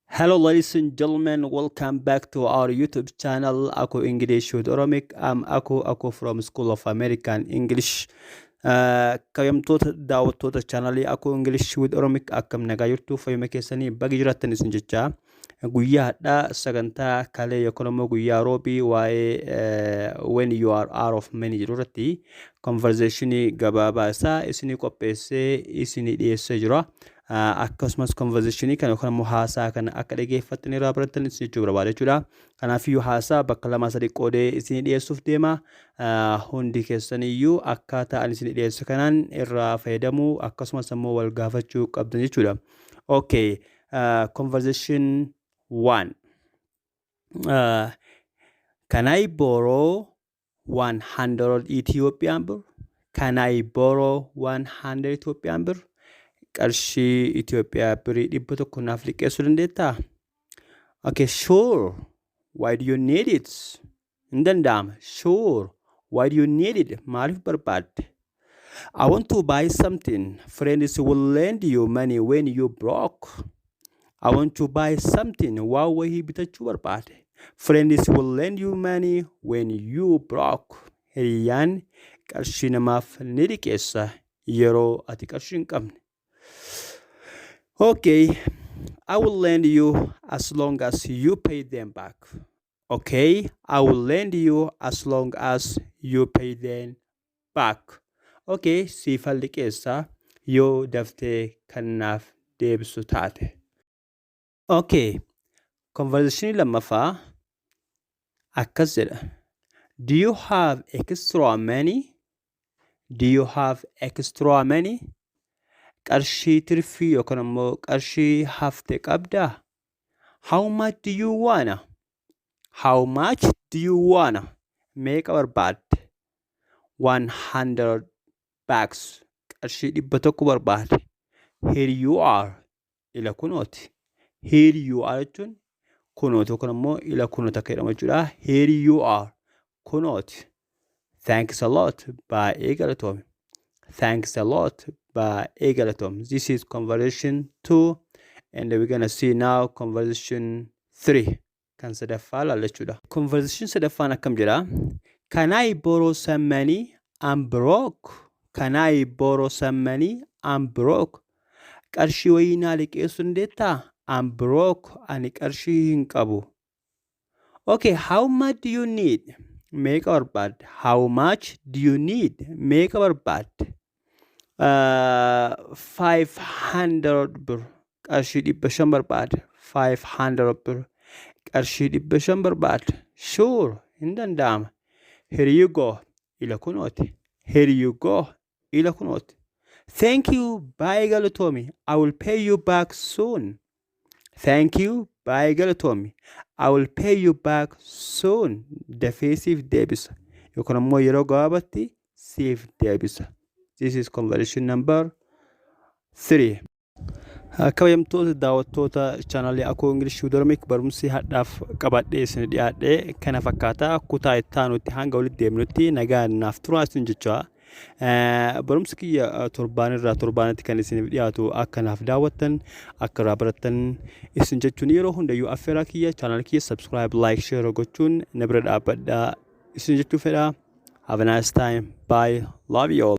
Hello, ladies and gentlemen, welcome back to our YouTube channel, Aku English with Oromic. I'm Aku Aku from School of American English. Kabajamtoota daawwattoota chaanalii Aku English with Oromic, akkam nagaa jirtu? Fayyuma keessanii? Baga jiraattan isin jecha. Guyyaa hadhaa sagantaa kalee yookaan immoo guyyaa roobii waa'ee "When you are out of money" jedhu irratti conversationii gabaabaa isaa isinii qopheessee isinii dhiyeessee jira. Akkasumas conversationii kana yookaan immoo haasaa kana akka dhageeffattan irraa barattan isin jechuu barbaada jechuudha. Kanaafiyyuu haasaa bakka lama sadii qoodee isinii dhiyeessuuf deema. Hundi keessaniyyuu akkaataa ani isinii dhiyeessu kanaan irraa fayyadamuu akkasumas immoo wal gaafachuu qabdan jechuudha. Okay, conversation one. Can I borrow 100 Ethiopian birr? Can I borrow 100 Ethiopian birr? Qarshii Itoophiyaa birii 100 naaf liqeessuu dandeettaa? Okay, sure. Why do you need it? Hin danda'ama. Sure. Why do you need it? Maaliif barbaadde? I want to buy something. Friends will lend you money when you broke. I want to buy something. Waa wayii bitachuu barbaade. Friends will lend you money when you broke. Hiriyyaan qarshii namaaf ni liqeessa yeroo ati qarshii hin qabne. Okay, I will lend you as long as you pay them back. Okay, I will lend you as long as you pay them back. Okay, siifan liqeessa yoo daftee kan naaf deebisu taate. Okay, conversation lammaffaa akkas jedha. Do you have extra money? Do you have extra money? Qarshii tirfii yookaan immoo qarshii hafte qabdaa? How much do you wanna? How much do you wanna? Meeqa barbaadde? 100 bucks. Qarshii 100 barbaade. Here you are. Ila kunooti. Here you are jechuun kunooti yookaan immoo ila kunooti akka jedhamu jechuudha. Here you are. Kunooti. Thanks a lot. Baay'ee galatoomi. Thanks a lot. Baay'ee galatoomi. This is conversation two, and we're gonna see now conversation three. Kan sadaffaa laalla jechuudha. Conversation sadaffaan akkam jedha? Can I borrow some money? I'm broke. Can I borrow some money? I'm broke. Qarshii wayii naa liqeessuu dandeettaa? I'm broke. Ani qarshii hin qabu. Okay, how much do you need? Meeqa barbaadde? How much do you need? Meeqa barbaadde? 500 birr. Qarshii 500 barbaade. 500 birr. Qarshii 500 barbaade. Sure, hin danda'ama. Here you go. Ila kunooti. Here you go. Ila kunooti. Thank you. Baay'ee galatoomi. I will pay you back soon. Thank you. Baay'ee galatoomi. I will pay you back soon. Dafee siif deebisa. Yookaan immoo yeroo gabaabaatti siif deebisa. This is conversation number three. Kabajamtoota daawwattoota chaanalii Akoo English Oromic, barumsi hadhaaf qabadhee isin dhiyaadhee kana fakkaata. Kutaa itti aanutti hanga walitti deemnutti nagaan naaf turaa isin jecha. Barumsi kiyya torbaan irraa torbaanitti kan isiniif dhiyaatu akka naaf daawwattan, akka irraa barattan isin jechuun yeroo hundayyuu affeeraa kiyya, chaanalii kiyya subscribe, like, share gochuun na bira dhaabbadhaa isin jechuu fedha. Have a nice time. Bye. Love you all.